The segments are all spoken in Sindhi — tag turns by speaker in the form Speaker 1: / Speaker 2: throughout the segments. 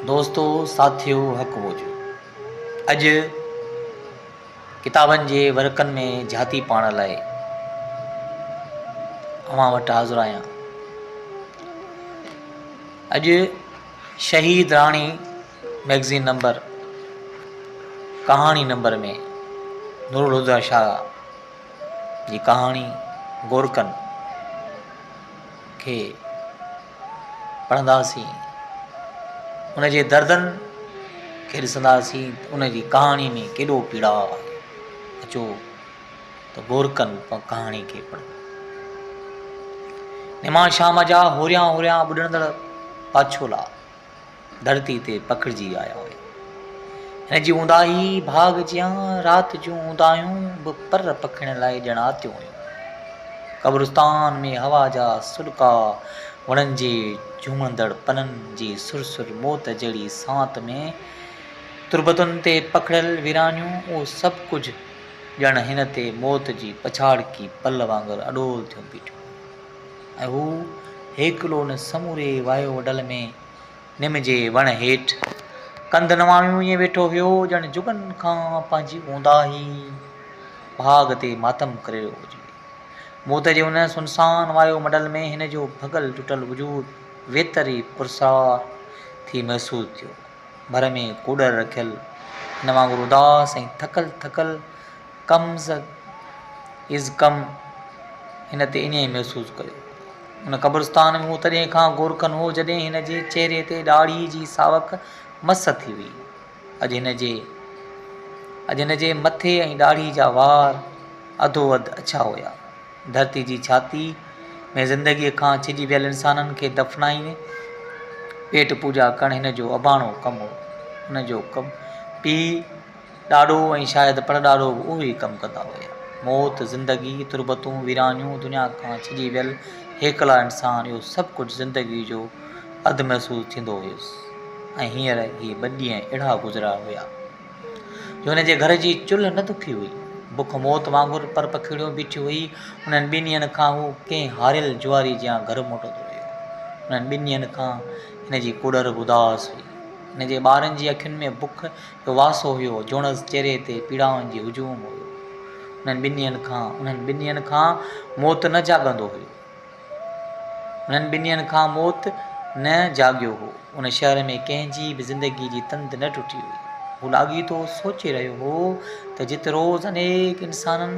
Speaker 1: دوستو ساٿيو حق موجود اڄ ڪتابن جي ورقن ۾ جھاتي پاڻ لاء اوهان وٽ حاضر آهيان. اڄ شهيد راڻي مئگزين نمبر ڪهاڻي نمبر ۾ نورالهديٰ شاهه جي ڪهاڻي گورڪن کي پڙهنداسين، ان جي دردن کي ڏسنداسين ته ان جي ڪهاڻي ۾ ڪيڏو پيڙاء آهي. اچو ته گورڪن ڪهاڻي کي پڙهون. نما شام جا هوريان هوريان ٻڏندڙ پاڇولا ڌرتي تي پکڙجي آيا هيا. هن جي اونداهي ڀاڳ جيان رات جون اونداهيون به پر پکيڙڻ لاء ڄڻ آتيون هيون. قبرستان ۾ هوا جا سڏڪا، وڻن جي جهومندڙ پنن جي سر سر، موت جهڙي سانت ۾ تربتن تي پکڙيل ويرانيون، اهو سڀ ڪجهه ڄڻ هن تي موت جي پڇاڙڪي پل وانگر اڏول ٿيون بيٺيون هيون ۽ هو هيڪلو ان سموري وايو وڊل ۾ نم جي وڻ هيٺ ڪنڌ نوايون ائين ويٺو هيو ڄڻ جڳن کان پنهنجي اونداهي ڀاڳ تي ماتم ڪري رهيو هجي. موت جي ان سنسان وايو منڊل ۾ هن جو ڀڳل ٽٽل وجود ويتر ئي پراسرار ٿي محسوس ٿيو. ڀر ۾ ڪوڏر رکيل هن وانگر اداس ۽ ٿڪل ٿڪل ڪم از ڪم هن تي ائين ئي محسوس ڪيو. ان قبرستان ۾ هو تڏهن کان گورڪن هو جڏهن هن جي چهري تي ڏاڙهي جي ساوڪ مس ٿي هئي. اڄ هن جي اڄ هن جي مٿي ۽ ڏاڙهي جا وار اڌو اڌ اڇا هيا. ڌرتي جي ڇاتي ۾ زندگيء کان ڇڄي ويل انسانن کي دفنائي پيٽ پوڄا ڪرڻ هن جو اباڻو ڪم هو. هن جو پيء ڏاڏو ۽ شايد پڙڏاڏو به اهو ئي ڪم ڪندا هيا. موت، زندگي، تربتون، ويرانيون، دنيا کان ڇڄي ويل هيڪلا انسان اهو سڀ ڪجهه زندگيء جو اڌ محسوس ٿيندو هيس ۽ هينئر اهي ٻه ڏينهن اهڙا گذريا هيا جو هن جي گهر جي چلهه نه دکي هئي. بک موت وانگر پر پکيڙيو بيٺي هئي. انهن ٻن ڏينهن کان هو ڪنهن هاريل جواري جيان گهر موٽندو رهيو. انهن ٻن ڏينهن کان هن جي ڪوڏر به اداس هئي. هن جي ٻارن جي اکين ۾ بک جو واسو هيو، جوڻس چهري تي پيڙائن جي هجوم هيو. انهن ٻن ڏينهن کان، انهن ٻن ڏينهن کان موت نه جاڳندو هيو. انهن ٻن ڏينهن کان موت نه جاڳيو هو. ان شهر ۾ ڪنهن جي به زندگيء جي تند نه ٽٽي هئي. هو لاڳيتو سوچي رهيو هو ته جت روز انيڪ انسانن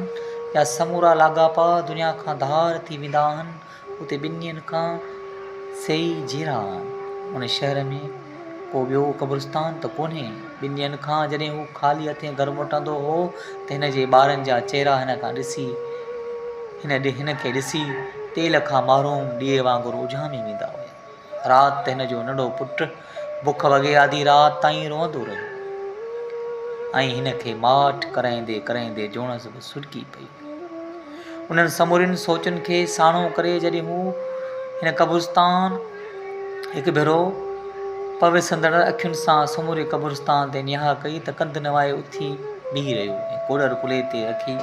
Speaker 1: جا سمورا لاڳاپا دنيا کان ڌار ٿي ويندا آهن، اتي ٻن ڏينهن کان سيئي جيئرا آهن. ان شهر ۾ ڪو ٻيو قبرستان ته ڪونهي. ٻن ڏينهن کان جڏهن هو خالي هٿين گهر موٽندو هو ته هن جي ٻارن جا چهرا هن کان ڏسي هن هن کي ڏسي تيل کان محروم ڏيئي وانگر اجهامي ويندا هيا. رات ته هن جو ننڍو پٽ بک وڳي آڌي رات تائين روئندو رهيو ۽ هن کي ماٺ ڪرائيندي ڪرائيندي جوڻس به سڏڪي پئي. انهن سمورين سوچن کي ساڻو ڪري جڏهن هو هن قبرستان هڪ ڀيرو پوسندڙ اکين سان سموري قبرستان تي نهار ڪئي ته ڪنڌ نوائي اٿي بيهي رهيو ۽ ڪوڏر ڪلهي تي رکي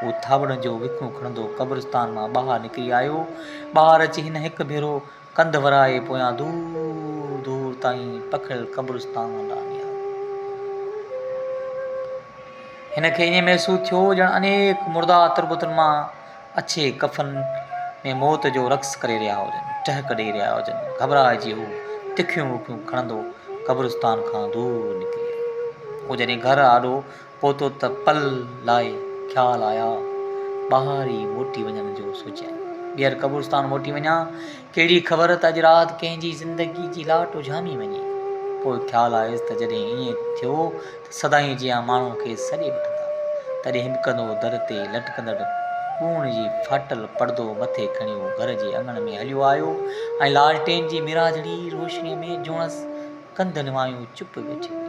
Speaker 1: هو ٿاٻڙن جو وکون کڻندو قبرستان مان ٻاهر نڪري آيو. ٻاهر اچي هن هڪ ڀيرو ڪنڌ ورائي پويان دور دور تائين پکڙيل قبرستان ڏانهن نهاريو. هن کي ائين محسوس ٿيو ڄڻ انيڪ مردا تربتن مان اڇي ڪفن ۾ موت جو رقص ڪري رهيا هجن، ٽهڪ ڏئي رهيا هجن. گهٻرائجي هو تکيون وکون کڻندو قبرستان کان دور نڪري آيو. هو جڏهن گهر آڏو پهتو ته پل لاء خيال آيا ٻاهر ئي موٽي وڃڻ جو سوچيائين. ٻيهر قبرستان موٽي وڃان، ڪهڙي خبر ته اڄ رات ڪنهن جي زندگي جي لاٽ اجهامي وڃي. پوء خيال آيس ته جڏهن ائين ٿيو ته سدائين جيان ماڻهو کيس سڏي وٺندا. تڏهن هٻڪندو در تي لٽڪندڙ ڳوڻ جي ڦاٽل پڙدو مٿي کڻي هو گهر جي اڱڻ ۾ هليو آيو ۽ لالٽين جي ميرانجهڙي روشنيء ۾ جوڻس ڪنڌ نوايون چپ ويٺي هئي.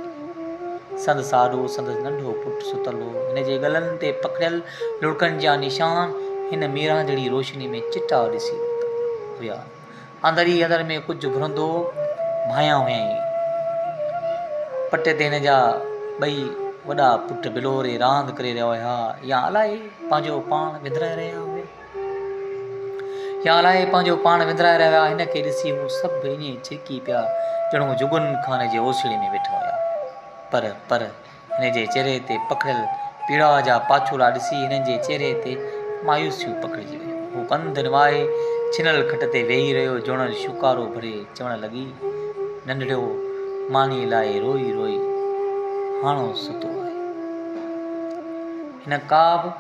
Speaker 1: سندس آڏو سندس ننڍو پٽ ستل هو. هن جي ڳلن تي پکڙيل لڙڪن جا نشان هن ميرانجهڙي روشنيء ۾ چٽا ڏسي ورتا هيا. اندر ئي اندر ۾ ڪجهه گهرندو ڀانيان هيائين. پٽ تي هن جا ٻئي وڏا پٽ بلوري راند ڪري رهيا هيا يا الائي پنهنجو پاڻ وندرائي رهيا هيا. يا الائي پنهنجو پاڻ وندرائي رهيا هئا. هن کي ڏسي هو سڀ ائين ڇرڪي پيا ڄڻ هو جگن خاني جي اوسيئڙي ۾ ويٺا هيا. پر، پر، هن جي چهري تي پکڙيل پيڙاء جا پاڇولا ڏسي هنن جي چهري تي مايوسيون پکڙجي ويون. هو ڪنڌ نوائي ڇنل کٽ تي ويهي رهيو. جوڻس شوڪارو ڀري چوڻ لڳي، ننڍڙو مانيء لاء روئي روئي هاڻو ستو آهي. هن ڪا به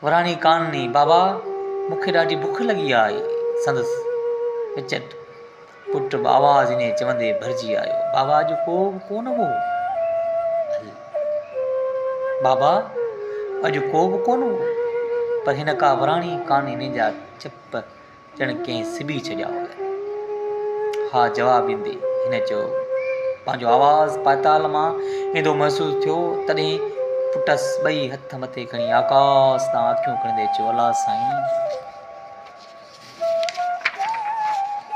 Speaker 1: وراڻي ڪانه ڏني، بابا مون کي ڏاڍي بک لڳي آهي. سندس وچٽ پٽ به آواز ائين چوندي ڀرجي آيو، بابا اڄ ڪو به ڪونه هو. هل بابا اڄ ڪو به ڪونه هو. پر هن ڪا وراڻي ڪانه ڏني جا چپ ڄڻ ڪنهن سبي ڇڏيا هيا. ها جواب ڏيندي هن چيو. پنهنجو آواز پاتال مان ايندو محسوس ٿيو تڏهن پٽس ٻئي هٿ مٿي کڻي آڪاس ڏانهن اکيون کڻندي چيو الله سائين!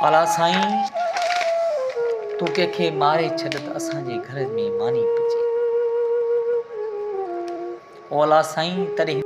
Speaker 1: الله سائين! تون ڪنهن کي ماري ڇڏ ته اسان جي گهر ۾ ماني پچي. او الله سائين! تڏهن.